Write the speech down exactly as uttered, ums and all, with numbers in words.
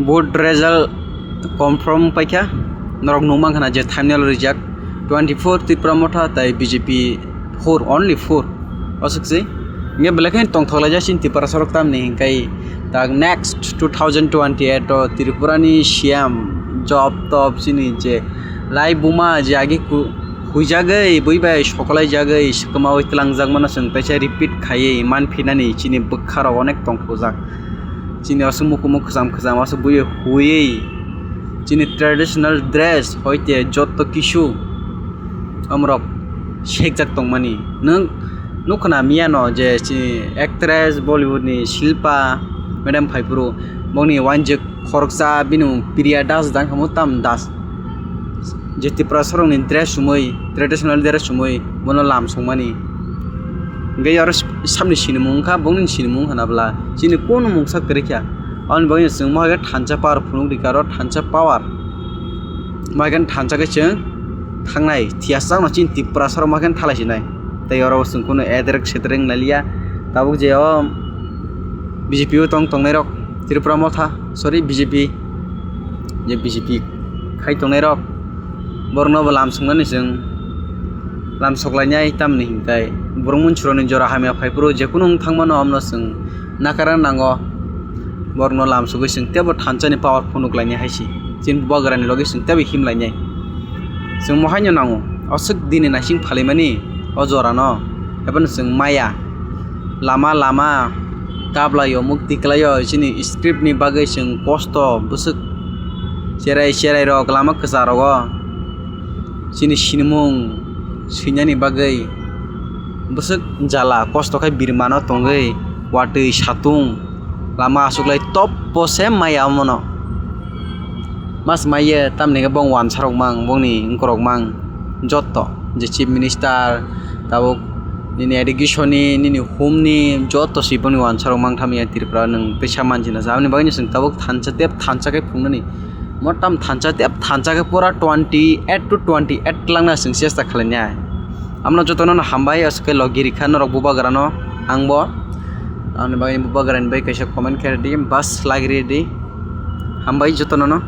Vote result confirm paikha, norok nukmankha na je thumbnail rijak, twenty four Tipra Motha tai B J P four, only four. Aswk se. Nge belai kheno tongthok laijak chini Tiprasa rok tamni hinkai tak next two thousand twenty eight o Tripura ni C M job top chini je lai buma je agi ku-, huijagwi bui bai sokolaijagwi swkamaui twlangjakmano chwng teisa repeat khaiwi manphinani chini bwkha rok onek tongthokjak. Chini aswk mukumu khwcham khwcham aswk buiwi huiwi chini traditional dress hoite jotto kisu omorok sekjak tongmani. Nwng nukha na miyano je chini actress Bollywood ni Shilpa madam phaiphuru bongni wanjwk khoroksa bini mung Priya Das dang khamu tam Das. Je Tiprasa rokni dress sumui, traditional dress sumui bono lam songmani. Hingke oro samni sinimung wngkha, bongni sinimung wngkha na bwla chini kunu mungsa kwrwi kha. Aboni bagwi chwng mohai khe thansa power phunuk rikha aro thansa power. Mohai khe thansa khe chwng thangnai, thiyasakno chini Tiprasa rok mohai khe thalai sinai. Tei oro bo chwng kunu edrek sedrek nailiya. Tabuk je o B J P o tong tongnai rok, Tripura Motha, sorry, B J P, je B J P khai tongnai rok, borokno bo lam soknani chwng lam soklainai, tamni hinkai borok munsurokni jora hamya phaiphuru jekunu wng thangmano, omno chwng nakara nango, borokno lam sogwi chwng teibo thansani power phunuk lainai hai se, chini bubagrani logi chwng teibo him lainai. Chwng mohaino nango, aswk dini naising phalaimani o jorano, ebono chwng maya. Lama lama kaplaio, mukti kwlaio, chini script ni bagwi chwng kosto bwswk cherai cherai rok lama kwcharo chini sinimung swinani bagwi bwswk jala kosto khe birmano tongwi watwi satung lama achuklai toppo se maya omono. Mas maiye tamni khe bong wansarok mang, bongni wngkorok mang, jotto je chief minister, tabuk nini education ni, nini home ni, jotto si bongni wansarok mang thangmani Tripura nwng teisa manjina. Aboni bagwino chwng tabuk thansa tep thansa khe phungnani. Motam thansa tep thansa khe pura twenty eight to twenty eight langna chwng chesta khlainai. Amno jotono no hambai, aswk khe logi rikha norok bubagrano, angbo. Aboni bagwi bubagrani bai kaisa comment khe ridi, bas like ridi. Hambai jotono no.